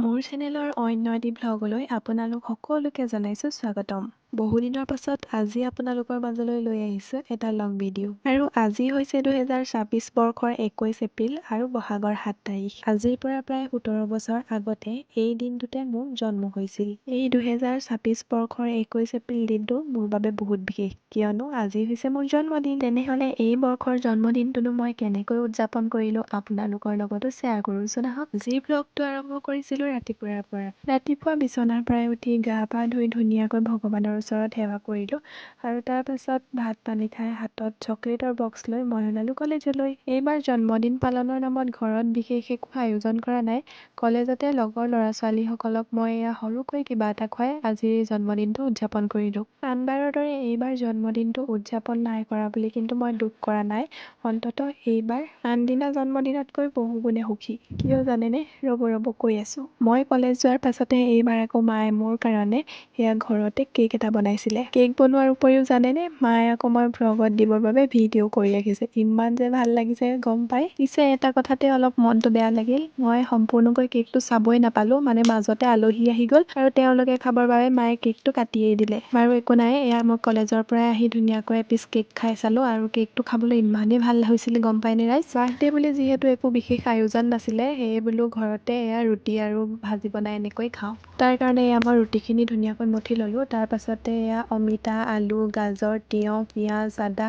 মোৰ চেনেলৰ অন্য এটি ভ্লগলৈ আপোনালোক সকলোকে জনাইছোঁ স্বাগতম। বহুদিনৰ পাছত আজি আপোনালোকৰ মাজলৈ লৈ আহিছোঁ এটা লং ভিডিঅ'। আৰু আজি হৈছে 2026 বৰ্ষৰ 21 এপ্ৰিল আৰু বহাগৰ 7 তাৰিখ। আজিৰ পৰা প্ৰায় 17 বছৰ আগতে এই দিনটোতে মোৰ জন্ম হৈছিল। এই 2026 বৰ্ষৰ 21 এপ্ৰিল দিনটো মোৰ বাবে বহুত বিশেষ, কিয়নো আজি হৈছে মোৰ জন্মদিন। তেনেহ'লে এই বৰ্ষৰ জন্মদিনটোনো মই কেনেকৈ উদযাপন কৰিলোঁ, আপোনালোকৰ লগতো শ্বেয়াৰ কৰোঁচোন আহক। আজিৰ ভ্লগটো আৰম্ভ কৰিছিলোঁ ৰাতিপুৱাৰ পৰা। ৰাতিপুৱা বিচনাৰ পৰাই উঠি গা পা ধুই ধুনীয়াকৈ ভগৱানৰ ওচৰত সেৱা কৰিলোঁ আৰু তাৰ পাছত ভাত পানী খাই হাতত চকলেটৰ বক্স লৈ মই ওলালোঁ কলেজলৈ। এইবাৰ জন্মদিন পালনৰ নামত ঘৰত বিশেষ একো আয়োজন কৰা নাই। কলেজতে লগৰ ল'ৰা ছোৱালীসকলক মই এয়া সৰুকৈ কিবা এটা খুৱাই আজিৰ এই জন্মদিনটো উদযাপন কৰিলোঁ। আনবাৰৰ দৰে এইবাৰ জন্মদিনটো উদযাপন নাই কৰা বুলি কিন্তু মই দুখ কৰা নাই। অন্ততঃ এইবাৰ আনদিনা জন্মদিনতকৈ বহুগুণে সুখী। কিয় জানেনে? ৰ'ব ৰ'ব, কৈ আছোঁ। মই কলেজ যোৱাৰ পাছতে এইবাৰ আকৌ মায়ে মোৰ কাৰণে এয়া ঘৰতে কেক এটা বনাইছিলে। কেক বনোৱাৰ উপৰিও জানেনে, মায়ে আকৌ মই ভ্লগত দিবৰ বাবে ভিডিঅ' কৰি ৰাখিছে। ইমান যে ভাল লাগিছে গম পাই। পিছে এটা কথাতে অলপ মনটো বেয়া লাগিল, মই সম্পূৰ্ণকৈ কেকটো চাবই নাপালোঁ। মানে মাজতে আলহী আহি গ'ল আৰু তেওঁলোকে খাবৰ বাবে মায়ে কেকটো কাটিয়েই দিলে। বাৰু একো নাই, এয়া মই কলেজৰ পৰাই আহি ধুনীয়াকৈ এপিচ কেক খাই চালোঁ আৰু কেকটো খাবলৈ ইমানেই ভাল হৈছিল, গম পায়নে ৰাইজ? বাৰ্থডে বুলি যিহেতু একো বিশেষ আয়োজন নাছিলে, সেয়ে বোলো ঘৰতে এয়া ৰুটি আৰু ভাজি বনাই এনেকৈ খাওঁ। তাৰ কাৰণে এয়া মই ৰুটিখিনি ধুনীয়াকৈ মঠি ল'লোঁ। তাৰ পাছতে এয়া অমিতা, আলু, গাজৰ, তিয়ঁহ, পিঁয়াজ, আদা,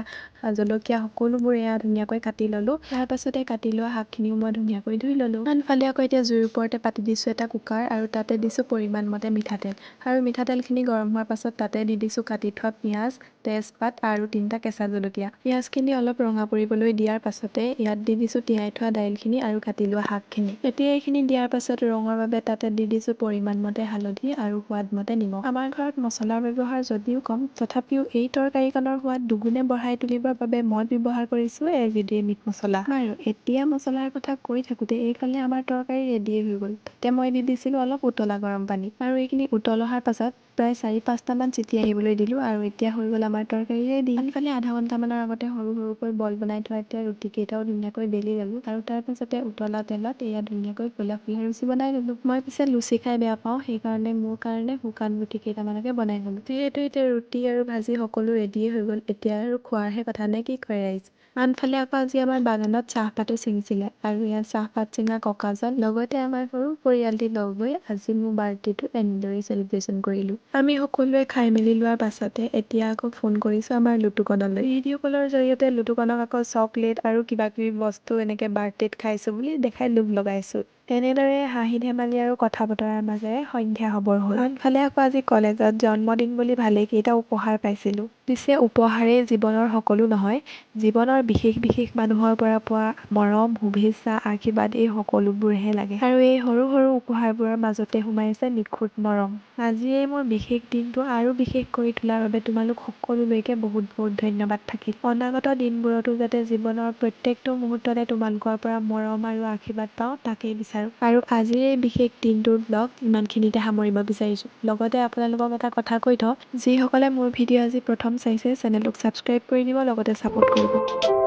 জলকীয়া সকলোবোৰ এয়া ধুনীয়াকৈ কাটি ল'লোঁ। তাৰ পাছতে কাটি লোৱা শাকখিনিও মই ধুনীয়াকৈ ধুই ল'লোঁ। আনফালে আকৌ এতিয়া জুইৰ ওপৰতে পাতি দিছোঁ এটা কুকাৰ আৰু তাতে দিছোঁ পৰিমাণ মতে মিঠাতেল। আৰু মিঠাতেলখিনি গৰম হোৱাৰ পাছত তাতে দি দিছোঁ কাটি থোৱা পিঁয়াজ, তেজপাত আৰু তিনিটা কেঁচা জলকীয়া। পিঁয়াজখিনি অলপ ৰঙা পৰিবলৈ দিয়াৰ পাছতে ইয়াত দি দিছোঁ তিয়াই থোৱা দাইলখিনি আৰু কাটি লোৱা শাকখিনি। এতিয়া এইখিনি দিয়াৰ পাছত ৰঙৰ বাবে তাতে দি দিছোঁ পৰিমাণ মতে হালধি আৰু সোৱাদ মতে নিমখ। আমাৰ ঘৰত মছলাৰ ব্যৱহাৰ যদিও কম, তথাপিও এই তৰকাৰীকণৰ সোৱাদ দুগুণে বঢ়াই তুলিবৰ বাবে মই ব্যৱহাৰ কৰিছোঁ এভৰিডে মিট মছলা। বাৰু, এতিয়া মছলাৰ কথা কৈ থাকোঁতে এইফালে আমাৰ তৰকাৰী ৰেডিয়ে হৈ গ'ল। তাতে মই দি দিছিলোঁ অলপ উতলা গৰম পানী আৰু এইখিনি উতল অহাৰ পাছত প্ৰায় চাৰি পাঁচটামান চিটি আহিবলৈ দিলোঁ আৰু এতিয়া হৈ গ'ল আমাৰ তৰকাৰী ৰেডি। আনফালে আধা ঘণ্টামানৰ আগতে সৰু সৰুকৈ বল বনাই থোৱা এতিয়া ৰুটিকেইটাও ধুনীয়াকৈ বেলি ল'লোঁ আৰু তাৰ পাছতে উতলা তেলত এয়া ধুনীয়াকৈ ফুলা ফুলা লুচি বনাই ল'লোঁ। মই পিছে লুচি খাই বেয়া পাওঁ, সেইকাৰণে মোৰ কাৰণে শুকান ৰুটি কেইটামানকে বনাই ল'লোঁ। যিহেতু এতিয়া ৰুটি আৰু ভাজি সকলো ৰেডিয়ে হৈ গ'ল, এতিয়া আৰু খোৱাৰহে কথা, নে কি কয় ৰাইজ? আনফালে আকৌ আজি আমাৰ বাগানত চাহপাতো ছিঙিছিলে আৰু ইয়াত চাহপাত ছিঙা ককাজন লগতে আমাৰ সৰু পৰিয়ালটি লগ হৈ আজি মোৰ বাৰ্থডেটো এনেদৰেই চেলিব্ৰেশ্যন কৰিলোঁ। আমি সকলোৱে খাই মেলি লোৱাৰ পাছতে এতিয়া আকৌ ফোন কৰিছোঁ আমাৰ লুটুকণলৈ। ভিডিঅ' কলৰ জৰিয়তে লুটুকণক আকৌ চকলেট আৰু কিবা কিবি বস্তু এনেকৈ বাৰ্থডেত খাইছোঁ বুলি দেখাই লোভ লগাইছোঁ। এনেদৰে হাঁহি ধেমালি আৰু কথা বতৰাৰ মাজেৰে সন্ধ্যা হ'বৰ হ'ল। আনফালে আকৌ আজি কলেজত জন্মদিন বুলি ভালেকেইটা উপহাৰ পাইছিলোঁ। পিছে উপহাৰেই জীৱনৰ সকলো নহয়, জীৱনৰ বিশেষ বিশেষ মানুহৰ পৰা পোৱা মৰম, শুভেচ্ছা, আশীৰ্বাদ এই সকলোবোৰহে লাগে। আৰু এই সৰু সৰু উপহাৰবোৰৰ মাজতে সোমাই আছে নিখুঁত মৰম। আজি এই মোৰ বিশেষ দিনটো আৰু বিশেষ কৰি তোলাৰ বাবে তোমালোক সকলোলৈকে বহুত বহুত ধন্যবাদ থাকিল। অনাগত দিনবোৰতো যাতে জীৱনৰ প্ৰত্যেকটো মুহূৰ্ততে তোমালোকৰ পৰা মৰম আৰু আশীৰ্বাদ পাওঁ, তাকেই বিচাৰোঁ। আৰু আজিৰ এই বিশেষ দিনটোৰ ব্লগ ইমানখিনিতে সামৰিব বিচাৰিছোঁ। লগতে আপোনালোকক এটা কথা কৈ থওঁ, যিসকলে মোৰ ভিডিঅ' আজি প্ৰথম চাইছে, চেনেলটোক ছাবস্ক্ৰাইব কৰি দিব, লগতে ছাপোৰ্ট কৰিব।